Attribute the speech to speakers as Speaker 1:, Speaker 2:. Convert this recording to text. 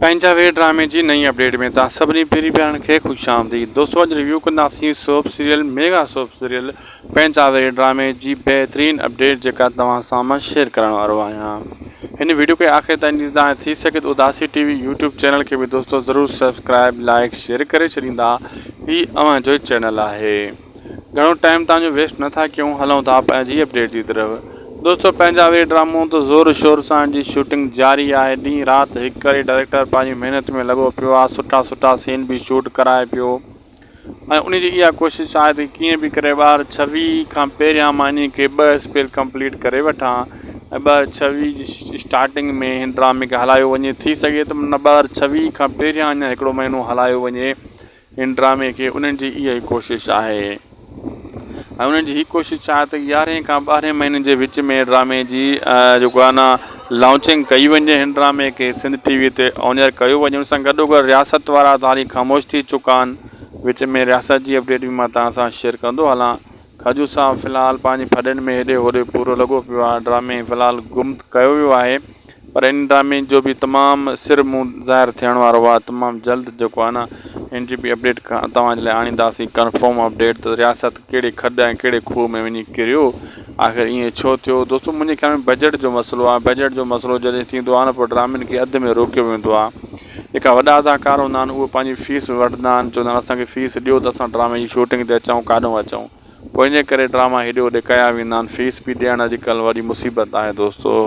Speaker 1: پنهنجا وير ڊرامي جي نئين اپڊيٽ ۾ توهان سڀني پيري پيارن کي خوش آمديد دوستو اڄ ريويو ڪنداسين soap serial mega soap serial پنهنجا وير ڊرامي جي بهترين اپڊيٽ جيڪا توهان سان مان شيئر ڪرڻ وارو آهيان هن ويڊيو کي آخر تائين ڏسندا ۽ ٿي سگهي ته Udasi T V YouTube channel کي به دوستو ضرور سبسڪرائب لائڪ شيئر ڪري ڇڏيندا هي اوهان جو چينل آهي. گهڻو ٽائيم توهان جو ويسٽ نه ٿا ڪيون هلون ٿا پنهنجي اپڊيٽ جي طرف دوستو پنهنجا وي ڊرامو ته زور شور سان جي شوٽنگ جاري آهي ڏينهن رات هڪ ڪري ڊائريڪٽر پنهنجي محنت ۾ لڳو پيو آهي سٺا سٺا سين به شوٽ ڪرائي پيو ۽ ان جي اها ڪوشش آهي ته ڪيئن به ڪري ٻار ڇويهه کان پهريان مان انهي کي ٻه اسپيل ڪمپليٽ ڪري وٺان ۽ 2026 جي اسٽارٽنگ ۾ هن ڊرامي کي هلايو وڃي ٿي سگهي ته نه 2026 کان پهريان اڃا هڪڙو مهينو هلايو وڃي هن ڊرامي کي انهن جي اها ئي ڪوشش آهي ۽ انهن جي هي ڪوشش آهي ته يارهين کان ٻارهين مهينن جي وچ ۾ ڊرامي جي جيڪو آهي نه لانچنگ ڪئي وڃي هن ڊرامي کي سنڌ ٽي وي تي آنيئر ڪيو وڃي ان سان گڏو گڏ رياست وارا ته هالي خاموش ٿي چڪا آهن وچ ۾ رياست جي اپڊيٽ به مان توهان سان شيئر ڪندو هلان کجو صاحب في الحال پنهنجي ڦڏن ۾ هيڏي هوڏي پورو لڳو پيو آهي ڊرامي في الحال گم ڪيو ويو آهي پر ان ڊرامي جو به تمام سر مون ظاهر ٿيڻ وارو آهي تمام جلد جيڪو آهي نه ان جي به اپڊيٽ توهان جي لاء آڻينداسين ڪنفرم اپڊيٽ ته رياست ڪهڙي کڏ ۽ ڪهڙي کوهه ۾ وڃي ڪريو آخر ائين ڇو ٿيو دوستو منهنجي خيال ۾ بجيٽ جو مسئلو آهي بجيٽ جو مسئلو جڏهن ٿيندو آهي نه پوء ڊرامن کي اڌ ۾ روڪيو ويندو آهي جيڪا وڏا اداڪار هوندا آهن اهي پنهنجي فيس وٺندا آهن چوندا آهن اسان کي فيس ڏيو ته اسان ڊرامي جي شوٽنگ تي اچون ڪاڏون اچون پوء ان ڪري ڊراما هيڏي هوڏي ڪيا ويندا آهن فيس به ڏيڻ اڄڪلهه وڏي مصيبت آهي دوستو.